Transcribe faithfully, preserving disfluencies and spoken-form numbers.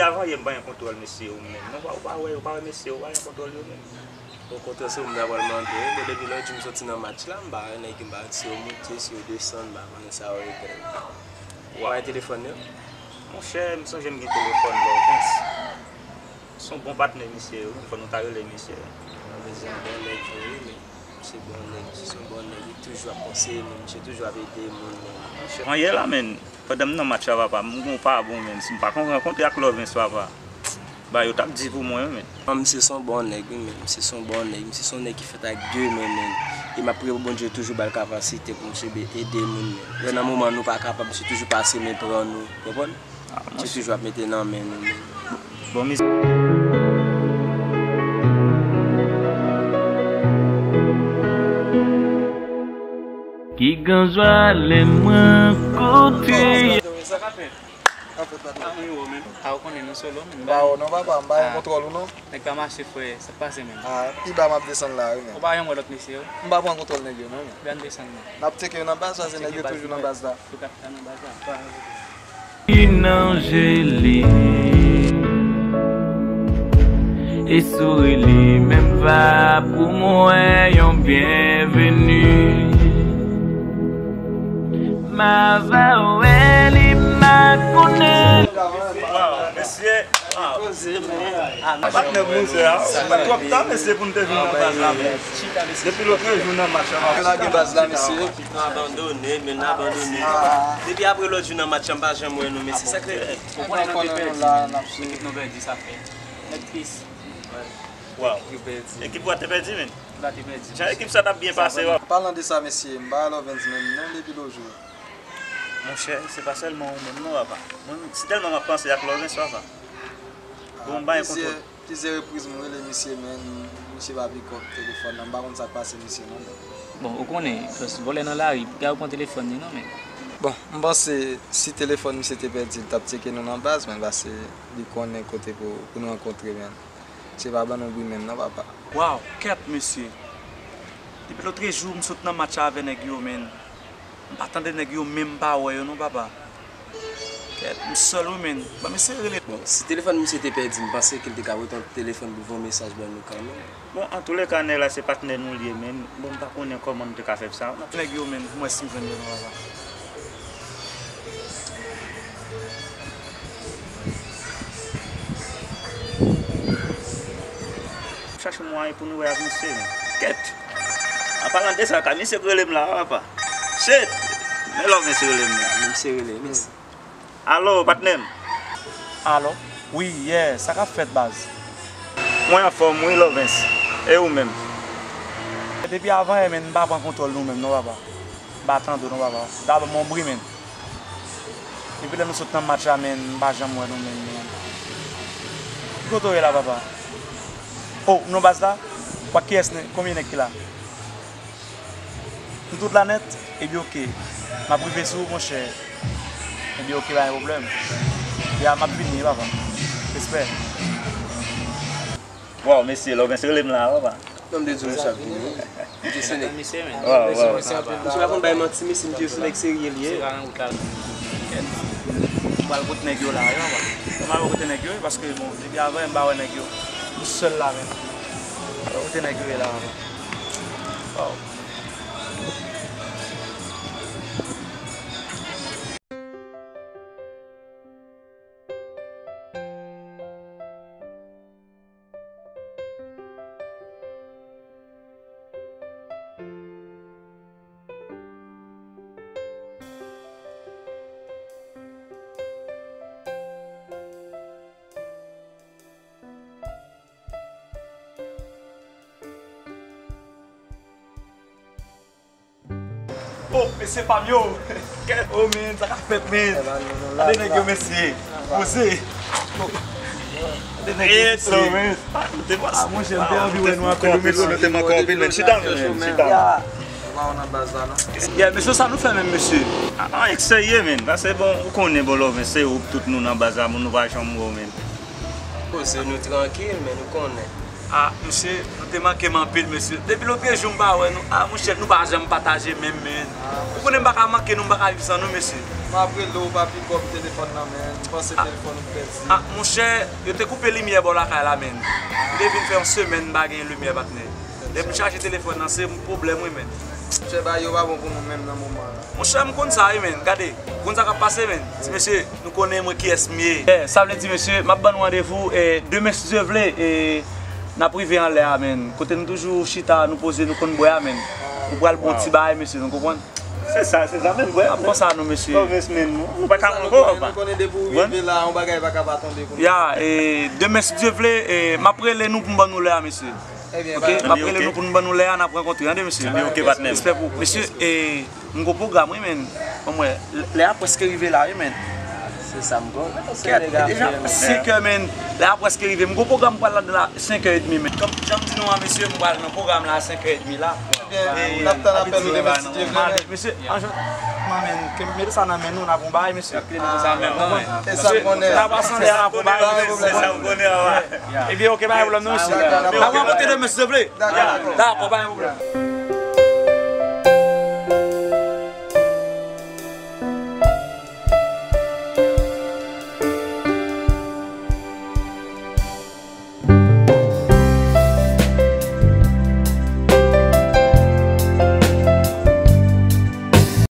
Avan yè, m pa gen kontwòl mesye yo menm. Non, ou pa, ou pa wè, ou pa wè mesye yo, ou pa gen kontwòl yo menm. Bon, kontwòl se ou m ta pral mande, men depi lòt jou m soti nan match la, m pa wè nèg yo, m pa wè si yo monte, si yo desann, m pa konnen sa yo regle. Ou pa gen telefòn yo? Monchè, m sonje m gen telefòn Lòvens. Se yon bon patnè misye ye wi, fò nou ta rele misye. Mwen bezwen yon bon nèg vre wi, men misye bon nèg, misye se yon bon nèg, li toujou ap konseye moun, misye toujou ap ede moun, men. Monchè, an yè la, menn, pandan m nan match la, papa, m gon pa bon, menn. Si m pa konn rankontre ak Lòvens, papa, bagay yo t ap di pou mwen wi, menn. Non, misye se yon bon nèg wi, menn. Misye se yon bon nèg, misye se yon nèg ki fèt ak de men, menn. E m ap priye pou Bondye toujou ba l kapasite pou misye be-, ede moun, menn. Lè nan moman nou pa kapab, misye toujou pase men pran nou, konprann? Ah, se toujou ap mete nan men nou, men. Bon, mis- Ki gran jwa lè mwen koute. Sa k ap fèt? An fèt, patnè. Ah, mwen, yo, menm. Ah, ou konnen nou solo, menm. M pa wè w non, papa, m pa gen kontwòl ou non. Nèg pa mache, frè, sa k pase, menm? Ah, pi ba m ap desann la, wi, menm. Ou pa janm wè lòt mesye yo? M pa pran kontwòl nèg yo, non, menm. Byen desann, non. N ap tcheke yo nan baz la, se nèg yo toujou nan baz la. Yo ka fè nan baz la. Anjeli. E souri li menm va pou mwen yon byenveni. Ma va wè li, ma konnen. Waw, mesye. Waw. Patnè, mouze a. Mwen twòp tan, mesye, pou n te vin nan baz la, men. Depi lòt jou nan match la. Lage baz la, mesye. Nou abandone, men n abandone. Depi apre lòt jou nan match la, m pa janm wè nou, mesye. Sa k fè? Ou konnen nou te pèdi. Ekip nou pèdi, sa fè. Nèt pis. Waw. Ekip ou a te pèdi, men. Ou la te pèdi. Jan ekip sa t ap byen pase, waw. An palan de sa, mesye, m pa wè Lòvens menm non depi lòt jou. Monchè, se pa sèlman ou menm non, papa. Mwen, se tèlman m ap panse ak Lòvens, papa. Bon, m pa gen kontwòl. Plizyè repriz mwen rele misye, men misye pa pikòp telefòn nan. M pa konn sa k pase misye non, men. Bon, ou konnen, plis vòlè nan lari, gade ou pran telefòn li non, men. Bon, m panse si telefòn misye te pèdi, li t ap tcheke nou nan baz, men, paske li konnen kote pou, pou n rankontre, men. Misye pa ban nou bri menm non, papa. Waw, kèt, mesye. Depi lòtrejou, m sot nan match la avè nèg yo, men. M pa tande nèg yo menm, m pa wè yo non, papa. Kèt, m sèl wi, men. Ban m eseye rele. Bon, si telefòn misye te pèdi, m panse ke l te ka retounen telefòn pou voye mesaj ban nou kanmenm. Bon, antouleka, nèg la se patnè nou l ye, men. Bon, m pa konnen kòman nou te ka fè sa. Nèg yo, men, pou m wè si m jwenn yo non, papa. Chache mwayen pou nou wè ak misye, men. Kèt! An palan de sa, ka misye k rele m la, papa. Shit! Men Lòvens rele m la. Men misye rele, men. Alo, patnè m. Alo? Wi, yeah, sa k ap fèt, baz? Mwen anfòm, wi, Lòvens. E ou menm? Depi avan yè, men, m pa pran kontwòl nou menm, non, papa. M pa tande w non, papa. W ta ban m yon bri, men. Depi lè nou sot nan match la, men, m pa janm wè nou, men, men. Ki kote w ye la, papa? O, w nan baz la? W ak kiyès, konbyen nèg ki la? Nou tout la nèt? Ebyen, oke. M ap rive sou ou, monchè. Ebyen, oke, pa gen pwoblèm. Ya, m ap vini, papa. Respè. Waw, mesye, Lòvens rele m la, papa. Non, m te di w misye ap vini. Misye se nèg. Misye, men. Waw, waw. Misye pa konn bay manti, mesye, m te di w se nèg serye li ye. M pral kote nèg yo la, wi, papa. M pral kote nèg yo, paske, bon, depi avan, m pa wè nèg yo. M sèl la, men. M pral kote nèg yo ye la, papa. Waw. Oh, mesye pa m yo. Oh, men, sa k ap fèt, men. Gade nèg yo, mesye. Poze. Gade nèg yo, mesye. Ah, monchè, m te anvi wè nou anpil, mesye. Nou te manke anpil, men. Chita, men. Chita. Yeah, mesye, sa nou fè menm, mesye? Ah, ah, serye, men. Paske, bon, ou konnen, bon, Lòvens, se ou tout nou nan baz la, moun nou pa janm wè w, men. Poze nou trankil, men nou konnen. Ah, mesye, nou te manke m anpil, mesye. Depi lòtrejou m pa wè nou. Ah, monchè, nou pa janm pataje menm, men. Ou konnen m pa ka manke nou, m pa ka viv san nou, mesye. M ap rele w, w pa pikòp telefòn nan, men m panse telefòn ou pèdi. Ah, monchè, yo te koupe limyè bò lakay la, men. M te vin fè yon semèn m pa gen limyè, patnè. Lè m chaje telefòn nan, se yon pwoblèm, wi, men. Monchè, bagay yo pa bon pou nou menm nan moman an. Monchè, m konn sa, wi, men. Gade, konn sa k ap pase, men. Ti mesye, nou konnen mwen kiyès m ye. Eh, sa vle di, mesye, m ap ban nou randevou, eh, demen, si Dye vle, eh, n ap rive anlè a, men. Kote nou toujou chita, nou poze, nou konn bwè a, men. Nou pral bon ti bagay, mesye, nou konprann? Se sa, se sa menm, bwè. N ap fè sa, nou, mesye. Pwomès, men, nou, nou pa ka ankò, papa. Nou konnen depi w rive la, yon bagay pa ka pa tonbe pou nou. Ya, e, demen, si Dye vle, e, m ap rele nou pou m ban nou lè a, mesye. Oke, m ap rele nou pou nou ban nou lè a, n ap rankontre, tande, mesye. Ebyen, oke, patnè. Respè pou ou. Mesye, e, m gon pwogram, wi, men. Ban m wè, lè a prèske rive la, wi, men. Se sa m gon. Kèt, deja senkè, men. Lè a prèske rive. M gon pwogram pral ladan la senkè edmi, men. Kòm jan m di nou an, mesye, m pral nan pwogram la a senkè edmi la. Ebyen, n ap tann apèl ou demen, si Dye vle, men. Mesye, anjan, men, ke mete sa nan men nou, n ap yon bagay, mesye. E sa m konnen. N ap asanble a, n ap yon bagay, mesye. Se sa m konnen, papa. Ebyen, oke, pa gen pwoblèm, non, mesye. N ap rankontre demen, si Dye vle. Dakò, pa gen pwoblèm.